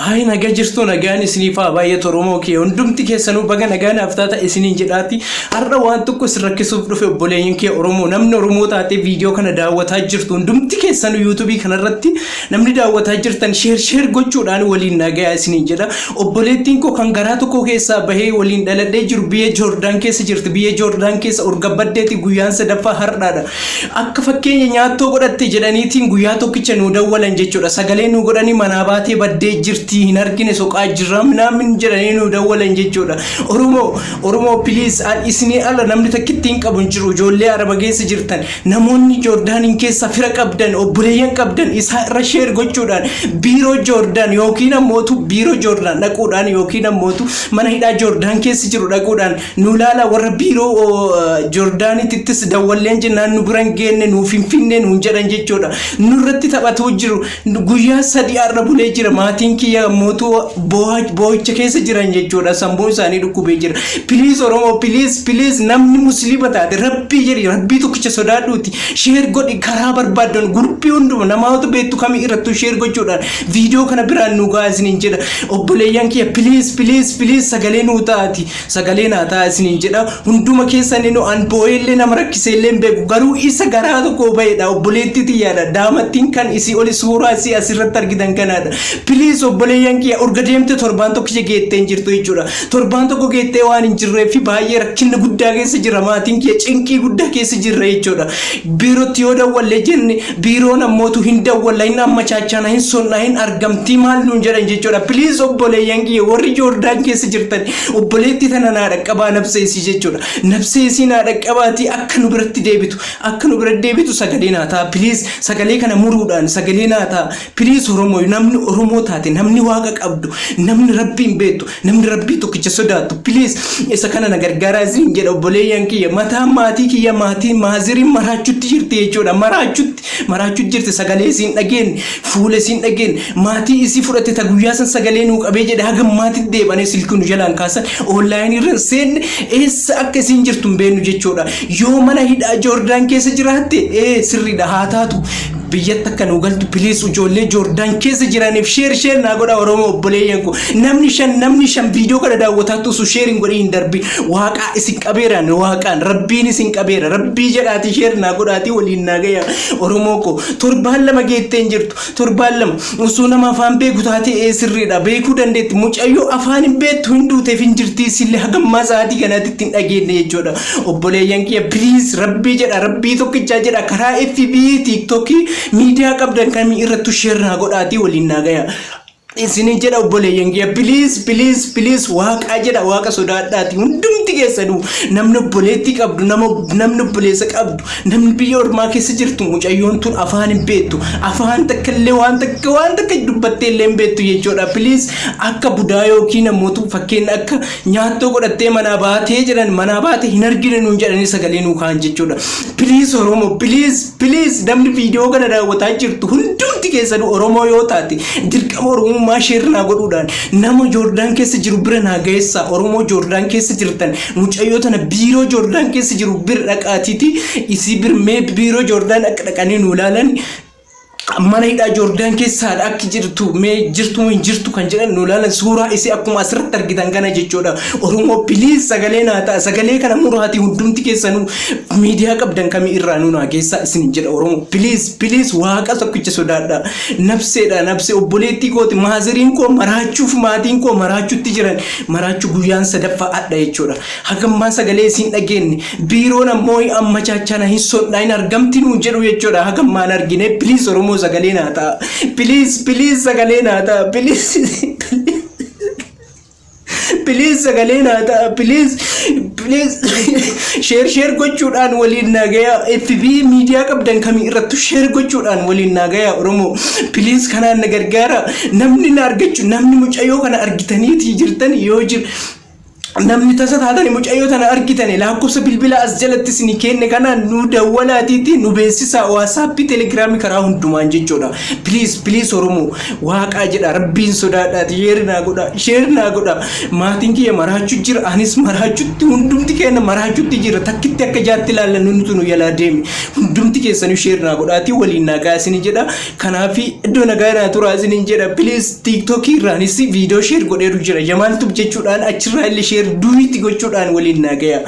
Ayi, nagaa jirtu? Nagaan isiniif haa baay'atu. Oromoo kee hundumti keessanuu baga nagaa naaf taata isiniin jedhaati. Har'a waan tokko isin rakkisuuf dhufe, obboleeyyan kee Oromoo. Namni Oromoo taatee viidiyoo kana daawwataa jirtu hundumti keessanuu, YouTubeii kanarratti namni daawwataa jirtan, share share gochuudhaan waliin nagaa isiniin jedha. Obboleettiin koo kan garaa tokko keessaa bahee waliin dhaladhee jiru biyya Joordaan keessa jirti. Biyya Joordaan keessa urgabbaddeeti, guyyaan sadaffaa har'aadha. Akka fakkeenya nyaattoo godhatte jedhaniitiin guyyaa tokkicha nuu dawwalan jechuudha. Sagalee nuu godhanii, manaa baatee baddee jirti, hin argine, soqaa jirra minaamin jedhanii nuu dawwalan jechuudha. Oromoo, Oromoo, please, an isinii ala namni takkitti hin qabu hin jiru. Ijoollee Araba keessa jirtan, namoonni Joordaaniin keessa fira qabdan, obboleeyyan qabdan, isaa irra share gochuudhaan biiroo Joordaan yookiin ammootu biiroo Joordaan dhaquudhaan yookiin ammootu mana hidhaa Joordaan keessa jiru dhaquudhaan nu ilaala. Warra biiroo Joordaanittis dawwalleen jennaan, nu bira hin geenne, nuuf hin finne nuun jedhan jechuudha. Nurratti taphatuu jiru. Guyyaa 3 har'a bulee jira. Maatiin kiyya ammootu boo'icha keessa jiran jechuudha. Sammuun isaanii dhukkubee jira. Please Oromoo, please, please, namni Musliima taate, Rabbii jedhi, Rabbii tokkicha sodaadhuuti share godhi. Karaa barbaaddan gurbii hunduma namoota beektu kamii irrattuu share gochuudhaan viidiyoo kana biraan nu gahaa isiniin jedha. Obboleeyyan kiyya, please, please, please, sagalee nuu ta'aati, sagalee naa ta'a isiniin jedha. Hunduma keessanii nu an boo'eellee nama rakkiseellee hin beeku, garuu isa garaa tokko ba'edha, obboleettii xiyyaadha, daamattiin kan isii oli suuraa isii asirratti argitan kanaadha. Please obboleeyyan kiyya, urga deemte torbaan tokkicha geettee hin jirtu jechuudha. Torbaan tokko geettee waan hin jirree fi baay'ee rakkinna guddaa keessa jira maatiin kiyya, cinqii guddaa keessa jirra jechuudha. Biirootti yoo dawwallee jenne, biiroon ammootu hin dawwalla, hin ammachaachana, hin sonnaa, hin argamtii maal nuun jedhan jechuudha. Please obboleeyyan kiyya, warri Joordaan keessa jirtan, obboleettii tana naa dhaqqabaa, nabsee isii jechuudha. Nabsee isii naa dhaqqabaatii akka nu biratti deebitu, akka nu biratti deebitu sagalee naa ta'a. Please, sagalee kana muruudhaan sagalee naa ta'a. Please Oromoo, namni Oromoo taate, namni Waaqa qabdu, namni Rabbiin beektu, namni Rabbii tokkicha sodaattu, please isa kana na gargaaraa isin jedha. Obboleeyyan kiyya, mataan maatii kiyya, maatiin maaziriin maraachutti jirti jechuudha. Maraachutti, maraachutti jirti. Sagalee isiin dhageenye, fuula isiin dhageenye, maatii isii fudhate ta guyyaa san sagalee nuu qabee jedhe haga maatitti deebanii silkii nu jalaan kaasan, onlineii irra seenne, eessa akka isiin jirtu hin beeknu jechuudha. Yoo mana hidhaa Joordaan keessa jiraatte, ee sirriidha, haa taatu, biyyatti akka nu galtu please ijoollee Joordaan keessa jiraniif share share naa godha. Oromoo obboleeyyan ko, namni shan viidiyoo kana daawwataatti osoo share hin godhin hin darbi. Waaqaa isin qabeeraan, Waaqaan, Rabbiin isin qabeera, Rabbii jedhaati share naa godhaati waliin naa gaya. Oromoo ko, torbaan 2 geettee hin jirtu. Torbaan 2 osoo nama afaan beeku taate, ee sirriidha, beekuu dandeetti. Mucayyoo afaan hin beektu, hin duuteef hin jirti, isillee hagammaa sa'aatii kanaatti ittiin dhageenye jechuudha. Obboleeyyan kiyya, please, Rabbii jedha, Rabbii tokkichaa jedha, karaa FB, TikTokii, miidiyaa qabdan kamii irrattu share naa godhaatii waliin naa gaya isinin jedha. Obboleeyyan kiyya, please, please, please, Waaqaa jedha, Waaqa sodaadhaati hundumti keessanuu, namni obboleettii qabdu, nama namni obboleessa qabdu, namni biyya ormaa keessa jirtu, mucayyoon tun afaan hin beektu, afaan takka illee, waan takka dubbattee illee hin beektu jechuudha. Please, akka budaa yookiin namoota fakkeenya akka nyaattoo godhattee manaa baatee jedhan, manaa baatee hin argine nuun jedhanii sagalee nuu kaan jechuudha. Please Oromoo, please, please, namni viidiyoo kana daawwataa jirtu hundumti keessanuu Oromoo yoo taate, dirqama Oromummaa share naa godhuudhaan nama Joordaan keessa jiru bira naa geessa. Oromoo Joordaan keessa jirtan, mucayyoo tana biiroo Joordaan keessa jiru bira dhaqaatiiti isii bir mee biiroo Joordaan akka dhaqanii nu ilaalan, mana hidhaa Joordaan keessaadha akki jirtu, mee jirtu moo hin jirtu kan jedhan nu ilaalan. Suuraa isii akkuma asirratti argitan kana jechuudha. Oromoo, please, sagalee naa ta'a. Sagalee kana muraatii hundumti keessanuu miidiyaa qabdan kamii irraa nu naa geessaa isin jedha. Oromoo, please, please, Waaqa tokkicha sodaadha. Nabseedha, nabsee obboleettii kooti. Maaziriin koo maraachuuf, maatiin koo maraachutti jiran, maraachuu guyyaan sadaffaa adha jechuudha. Hagammaa sagalee isiin dhageenye, biiroon ammoo amma chaachana hin sodhaa, hin argamti nuun jedhu jechuudha. Hagammaan argine. Please Oromoo, sagalee naa ta'a. Please, please, sagalee naa ta'a. Please, please, sagalee naa ta'a. Please, please, share share gochuudhaan waliin naa gaya. FB, miidiyaa qabdan kamii irrattu share gochuudhaan waliin naa gaya. Oromoo, please, kanaan na gargaara. Namni na argachuu, namni mucayyoo kana argitaniitii jirtan yoo jir Namni tasa taatani mucayyoo tana argitani lakkoofsa bilbila as jalatti isinii kenne kanaan nu dawwalaatiitti nu beeksisaa, WhatsAppii, Telegramii, karaa hundumaan jechuudha. Please, please, Oromoo, waaqaa jedha, rabbiin sodaadhaati share naa godha, share naa godha. Maatiin kiyya maraachuu jira, anis maraachutti, hundumti keenya maraachutti jira. Takkitti akka jaatti ilaallan nuti nu yalaa deeme. Hundumti keessanuu share naa godhaatii waliin naa gahaa isinii jedha. Kanaaf iddoo nagaa naa turaa isiniin jedha. Please, TikTokii irraanis viidiyoo share godheeru jira. Jamaal Tube jechuudhaan achirraa illee share duet gochuudhaan waliin naa gaya.